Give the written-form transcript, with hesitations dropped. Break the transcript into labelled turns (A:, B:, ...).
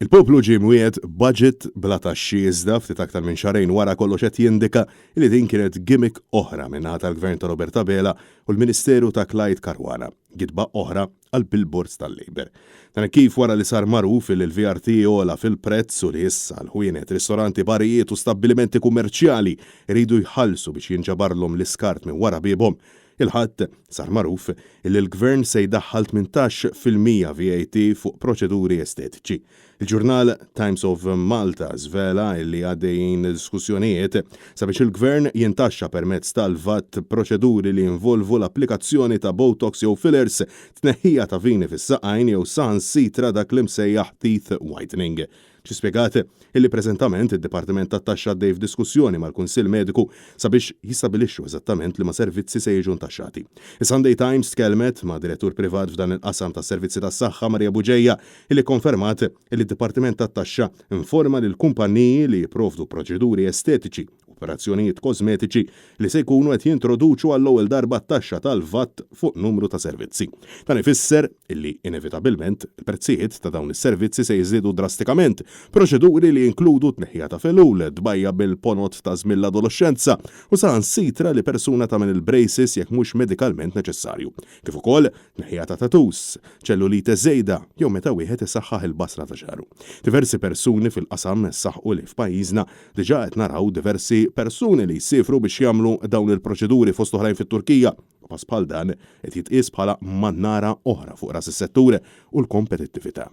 A: Il-poplu ġie mwiegħed budget bla taxxi iżda ftit aktar minn xahrejn wara kollox qed jindika li din kienet gimmick oħra min-naħa tal-Gvern ta' Robert Abela u l-Ministeru ta' Clyde Caruana, gidba oħra għall-billboards tal-Labour. Dan hekk kif wara li sar magħruf li l-VRT għola fil-prezz u li issa l-ħwienet, ristoranti, barijiet u stabbilimenti kummerċjali jridu jħallsu biex jinġabarlhom l-iskart minn wara biebhom, Il-Ħadd, sar magħruf illi l-Gvern se jdaħħal 18% VAT fuq proċeduri estetiċi. Il-ġurnal Times of Malta żvela illi għaddejjin diskussjonijiet sabiex il-Gvern jintaxxa permezz tal-VAT proċeduri li jinvolvu l-applikazzjoni ta' botox jew fillers, tneħħija ta' vini fis-saqajn jew saħansitra dak l-imsejjaħ teeth whitening. Ġie spjegat illi preżentament id-Dipartiment tat-Taxxa għaddej f'diskussjoni mal-Kunsill Mediku sabiex jistabilixxu eżattament liema servizzi se jiġu ntaxxati. Is-Sunday Times tkellmet ma' direttur privat f'dan il-qasam tas-servizzi tas-saħħa Maria Bugeja illi kkonfermat illi d-Dipartiment tat-Taxxa informa lill-kumpanniji li jipprovdu proċeduri estetiċi operazzjonijiet kożmetiċi li se jkunu qed jintroduċu għall-ewwel darba t-taxxa tal-VAT fuq numru ta' servizzi. Dan ifisser illi inevitabilment il-prezzijiet ta' dawn is-servizzi se jiżdiedu drastikament, proċeduri li jinkludu tneħħija ta' felul, tbajja' bil-ponot ta' żmien l-adoloxxenza u saħansitra li persuna tagħmel il-braces jekk mhux medikalment neċessarju. Kif ukoll tneħħija ta' tattoos, ċellulite żejda jew meta wieħed isaħħaħ il-basra ta' xagħru. Diversi persuni fil-qasam saħqu li f'pajjiżna diġà qed naraw diversi persuni li jsiefru biex jagħmlu dawn il-proċeduri fost oħrajn fit-Turkija u pass bħal dan qed jitqies bħala mannara oħra fuq ras is-settur u l-kompetittività.